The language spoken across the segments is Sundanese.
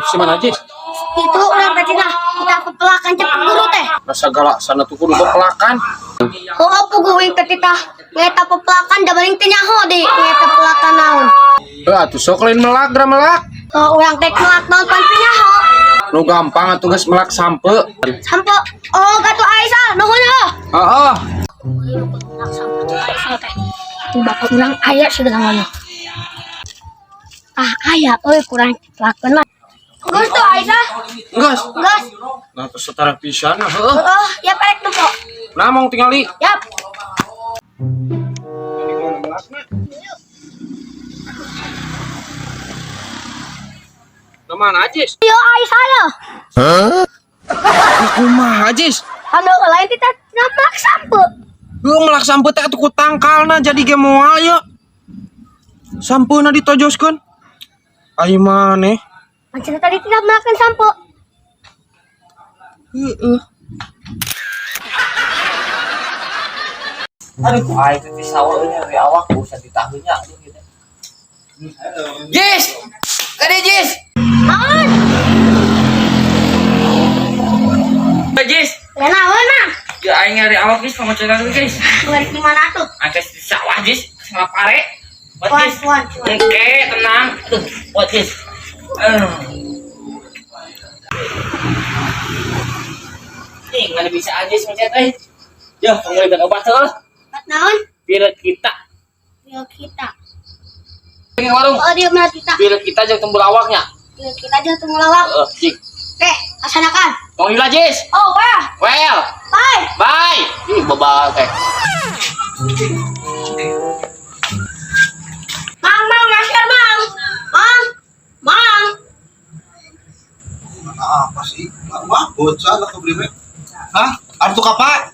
Si mana, Jis? Itu urang tadi nah, kita pepelakan cek guru teh. Rasa galak sana tuh kudu pepelakan. Oh, pugu wing teh titah ngeta pepelakan da baling teh nyaho deui ngeta pelakan naon. Heuh atuh sok lain melak dra melak. Oh, urang teh melak naon pan teu nyaho. Nu gampang atuh geus melak sampe. Sampo. Oh, gatuh Aisyah, nuhun heuh. Heeh. Melak sampo cek Aisyah teh. Itu bapak urang aya segala ngomong. Ah, aya euy kurang pelakeun lah. Geus tuh Aisyah. Geus. Geus. Nah, terus setara pisan heuh. Oh, yap erek nempo. Nah, mong tingali. Yap. Nah, mana, Jis? Yo Aisyah yo. Kumaha, Jis? Anu lain titah melak sampo. Heuh melak sampe teh atuh ku tangkalna jadi ge moal ye. Sampeuna ditojoskeun. Ai maneh? Mancing tadi tidak melakukan sampo. Heeh. Aduh, aing teh sawah euy nyari awak usah ditahunya aduh gitu. Jis! Kade Jis! Naon? Jis! Ya naon mah? Ya aing nyari awak Jis, pamaconan Jis. Balik di mana tuh? Aing teh di sawah Jis, sama pare. Buat Cuan, Jis. cuan, cuan. Oke, tenang. Aduh, buat Jis. Aduh. Nih, mana bisa aja sih mencet euy. Ya, kamu obat heuh. Buat naon? Pil kita. Pil kita. Ini warung. Oh, dia mana kita? Pil kita jeung temulawaknya. Pil kita aja tuh ngelawak. Heeh, cik. Oke, laksanakan. Tong lila Jis. Oh, wah. Well, Bye. bye. Ih, bebal teh. Mang, mang, masker, mang. Mang. Mang. Apa sih? Wah, bocah lah kepriwe. Hah? Artu kapa?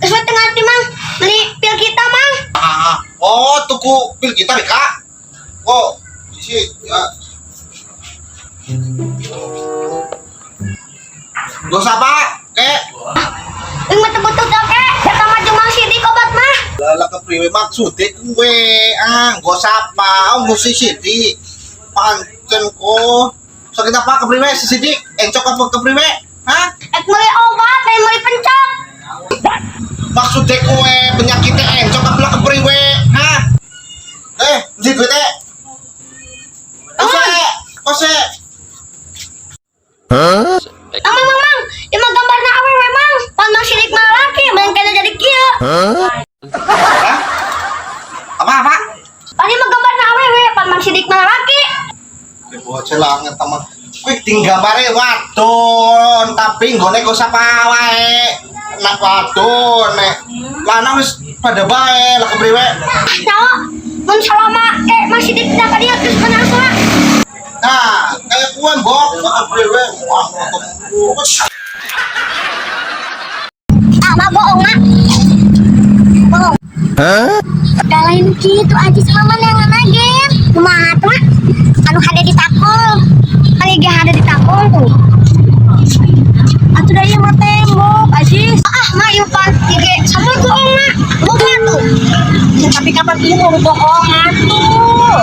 Terus we tengah ti, mang. Beli pil kita, mang. Ah, oh, tuku pil kita Rika. Oh, sisi ya. Dosa apa? Kek. Yang betul-betul oke. Datang maju mang sidik obat mah. Lala kepriwe maksudnya kue ah, gak sapa, oh, gak si Siti. Pancen ko. Sakit apa kepriwe si Siti? Encok apa kepriwe? Hah? Ek beli obat, lain beli pencok. Maksudnya kue penyakitnya encok apa kepriwe? Hah? Eh, di duit eh. Ose, ose. Mang, mang, mang, mang. Ieu mah gambarna awewe, mang. Pan mang sidik mah laki, mending kena jadi kieu. Hah? Apa apa? Pan ieu mah gambarna awewe, pan mang sidik mah laki. Bocah langet teman. Kuwi tinggal bare wadon, tapi nggone kok sapa wae. Nak wadon nek lanang wis pada bae lah kepriwe. Nyawa, mun salama mang sidik tidak ka dieu terus kenal salah. Nah, kayak kue mbok lah kepriwe. Wah, Ah, mah bohong, mak. Bohong. Hah? Da lain kitu aja sama mana lagi. Kumaha tuh, mak? Anu hade ditakul. Anu ge hade ditakul tuh. Atuh da ieu mah tembok, Aziz. Ah, mak ieu pan ge sama bohong, mak. Bohong tuh. Ya, tapi kapan ieu mau bohongan tuh?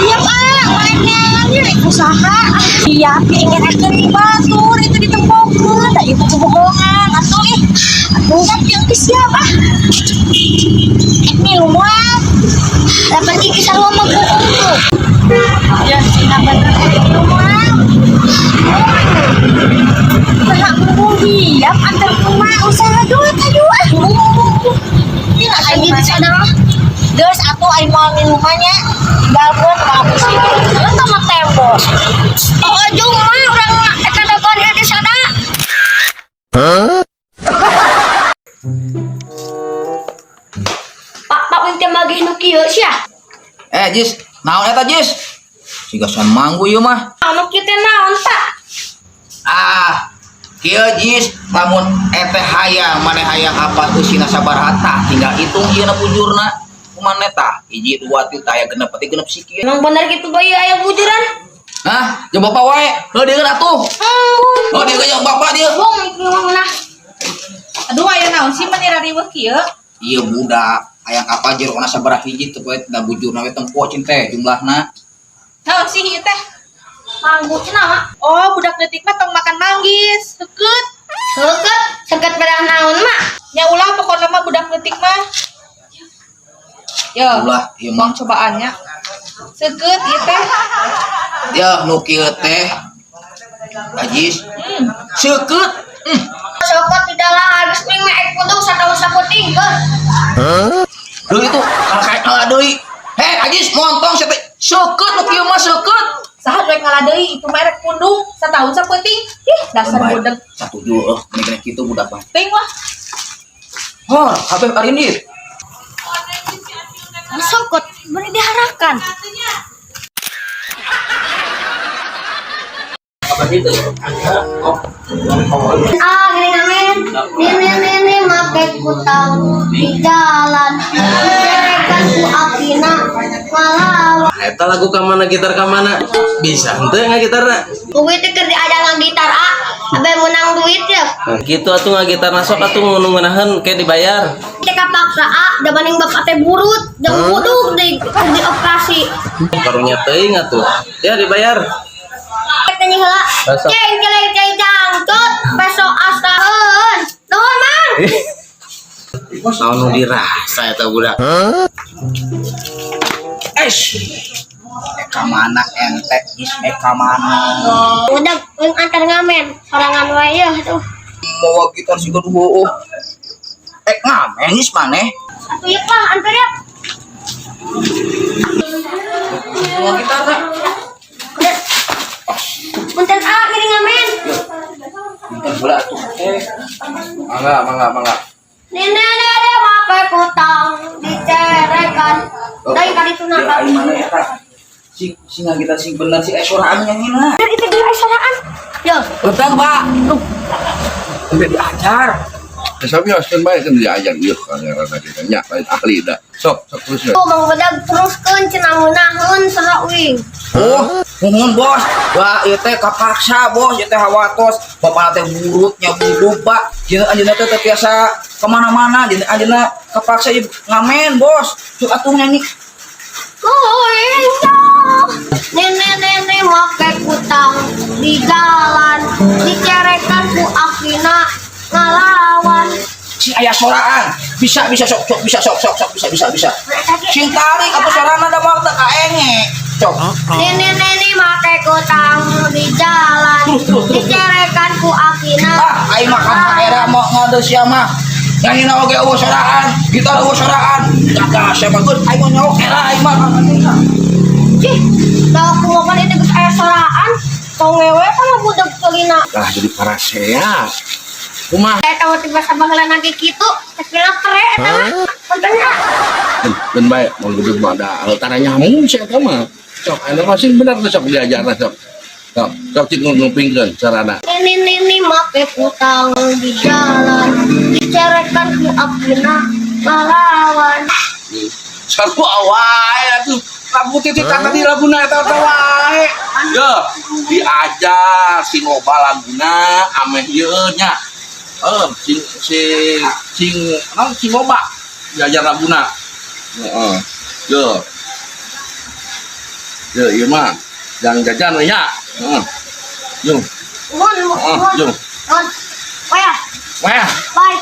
Iya, Pak, mana rek usaha. Iya, ingin akeun batur itu ditempokeun, da ieu kebohongan atuh ih. Atuh kan geus siap ah. Ek minum moal. Dapat gigi sarua mah bohong tuh. Ya, cina bener ek minum moal. Nah, mumpung hiap antar kumaha usaha duit aduh ah. Tidak Aing aing gitu sadar. Geus atuh aing moal minumannya. Tinggalkeun mah pusing. Eta mah tembok. Oh, jung mah urang eta dagoan ieu di sada. Pak, Pak wing teh magih nu kieu sia. Eh, Jis, naon eta Jis? Siga son manggu ieu mah. Anu kieu teh naon, Pak? Ah, kieu Jis, lamun eteh hayang maneh hayang apa eusina sabaraha tah, tinggal hitung ieu na bujurna. Kumaha tah? Hiji, dua, tilu, tah aya genep, penting genep siki. Emang bener gitu bayi aya bujuran? Hah, jeung bapak wae. Heuh dieun atuh. Embung. Heuh dieun jeung bapak dieu. Bung, gimana? Aduh aya naon sih meni rariweuh kieu? Ieu budak. Hayang apa jerona sabaraha hiji teu poe da bujurna we tempo cin teh jumlahna. Naon sih ieu teh? Manggu cenah, Mak. Oh, budak leutik mah tong makan manggis. Seukeut. Seukeut, seukeut pedah naon, Mak? Nya ulah pokokna mah budak leutik mah. Yo, Ulah ieu mah. Bang cobaannya. Seukeut ieu teh. Ya nu kieu teh. Ajis. Seukeut. Seukeut tidak lah habis ming mah ek pundung satahun saputing keur. Deui itu kayak kalah deui. Hei Ajis montong sia teh. Seukeut nu kieu mah seukeut. Saha rek ngalah deui itu mah rek pundung satahun sapeuting. Ih, dasar budak. Satuju eueuh kene kitu budak mah. Teuing lah. Hor, kabeh arindit. Seukeut beri diharakan. Ah, gini ngamen. Nini make kutang di jalan. Dicerekan ku akina ngalawan. Eta lagu ka mana gitar ka mana? Bisa henteu ngagitarna? Duit teh keur diajar gitar ah. Abe menang duit ya. Nah, gitu atuh ngagitarna sok atuh nu ngeunaheun ke dibayar. Teh kapaksa ah, da banding bapak teh burut, jeung buduk di dioperasi. Karunya teuing atuh. Ya dibayar. Teh heula. Besok. Ceng celeng ceng cangcut, besok asaheun. Nuhun, Mang. Naon nu dirasa eta budak? Eish. Eka mana ente? Is eka mana? Udah yang antar ngamen, sorangan wae ya tuh. Mawa gitar siga duo. Eh ngamen is maneh. Atuh yuk lah, antar ya. Mawa gitar tak? Udah. Punten ah, gini ngamen. Bentar heula atuh. Eh, Mangga, mangga, mangga. Nene nene make kutang dicerekan. Dari kali itu Ya napa? aing mana eta? Sing sing ngagitar sing bener si soraan nyanyina. Biar itu dia soraan. Yo, Bentar, Pak. Udah diajar. Tapi harus kan baik kan diajar ieu kan ngaranna kita nya lain ahli da. Sok sok terus. tuh Bang Bedag teruskeun cenah ngeunaheun serak wing. Oh, nuhun bos. Wah, ieu teh kapaksa bos, ieu teh hawatos. Bapak teh burutnya buduk, Pak. Jeung anjeunna teh teu tiasa kemana-mana, jeung anjeunna kapaksa ieu ngamen, bos. Cuk atuh nyanyi. Oh, iya. Nene nene make kutang di jalan dicerekan ku akina ngalawan. Si aya soraan. Bisa bisa sok sok bisa sok sok sok bisa bisa bisa. Sing tarik apa sorana da mah teu kaenge. Sok. Nene nene make kutang di jalan Terus, terus, terus. dicerekan ku akina. Ah, aing mah kan era mau ngade sia mah. Nyanyi oge eueuh soraan, gitar eueuh soraan. Gagas sia mah geus aing mah nyaho era aing mah. Cih, dah aku makan itu geus aya soraan. Tong ngewe kan budak celina. Lah jadi parasea. Kumaha? Saya tahu tiba sabaheula lagi kitu, cepila kere eta mah. Punten ya. Dan baik mau gede mah da tara nyambung sia eta mah. Sok anu mah sing bener teh sok diajarna sok. Sok sok cik ngupingkeun carana. Nini nini make kutang di jalan dicerekan ku akina ngalawan. Sarua wae atuh. Lagu titik tadi laguna eta eta wae. Yo, diajar sing loba laguna ameh ieu nya. Sing sing sing naon sing loba diajar laguna. Heeh. Yo. Yo ieu mah jang jajan we nya. Heeh. Yo, Mun, heeh, mun, yo. mun. Wah, Wah. bye.